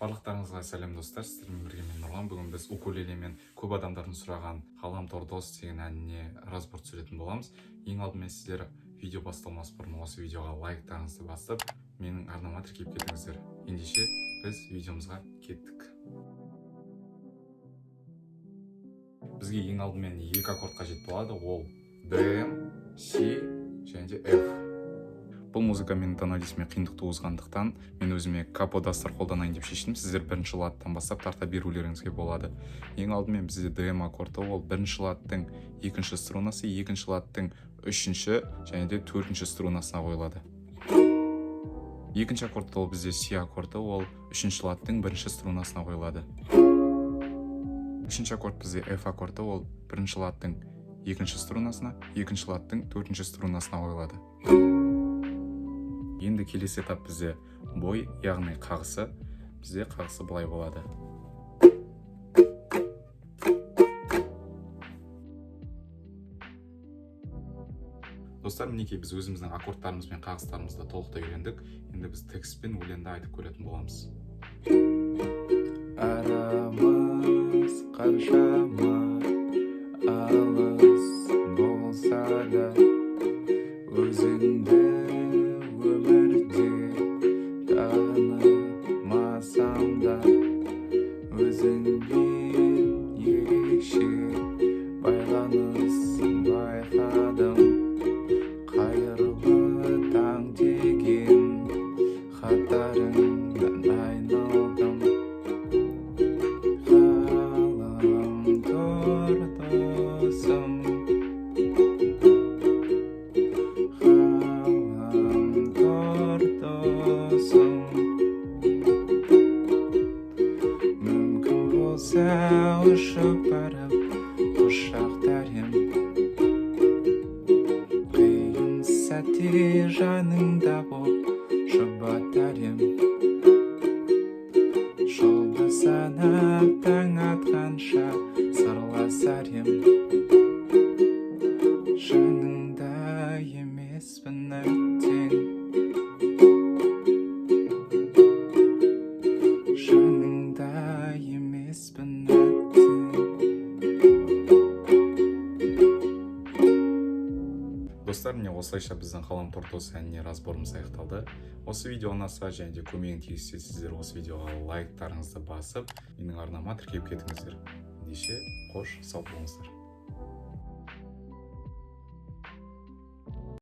Барлықтарыңызға сәлем, достар! Сіздермен бірге мен, Нұрлан. Бүгін біз укулелемен көп адамдардың сұраған «Ғаламтор дос» деген әніне разбор түсіретін боламыз. Ең алдымен сіздер видео басталмас бұрын осы видеоға лайктарыңызды басып, менің арнама тіркеліп кетіңіздер. Ендеше біз видеомызға кеттік. Бізге ең алдымен екі аккорд қажет болады, ол D, C және де F. Бұл музыка менің тоналистіме қиындық туғызғандықтан, мен өзіме каподастр қолданайын деп шештім. Сіздер бірінші ладтан бастап тарта берулеріңізге болады. Ең алдымен бізде ДМ аккорды, ол бірінші ладтың екінші струнасы, екінші ладтың үшінші және де төртінші струнасына қойылады. Екінші аккорд, ол бізде Си аккорды, ол үшінші ладтың бірінші струнасына қойылады. Үшінші аккорд бізде F аккорды, ол бірінші ладтың екінші струнасына, екінші ладтың төртінші струнасына қойылады. Енді келесі этап бізде бой, яғни қағысы. Бізде қағысы былай болады. Достар, мінекей, біз өзіміздің аккордтарымыз бен қағыстарымызды толықтай үйрендік. Енді біз текстпен өлеңді айтып көретін боламыз. Арамыз қаншама алыс болса да, өзіңді өмірде танымасам да, өзіңмен ерекше байланыс байқадым. Қайырлы таң деген хаттарыңнан айналдым. Ғаламтор досым, ғаламтор досым, мүмкін болса, ұшып барып құшақтар ем, қиын сәтте жаныңда боп жұбатар ем, жұлдыз санап таң атқанша сырласар ем. Жаныңда емеспін, әттең, жаныңда емеспін, әттең. Достар, міне, осылайша біздің «Ғаламтор дос» әніне разборымыз аяқталды. Осы видео ұнаса және де көмегін тигізсе, сіздер осы видеоға лайктарыңызды басып, менің арнама тіркеліп кетіңіздер. Ендеше қош сау болыңыздар.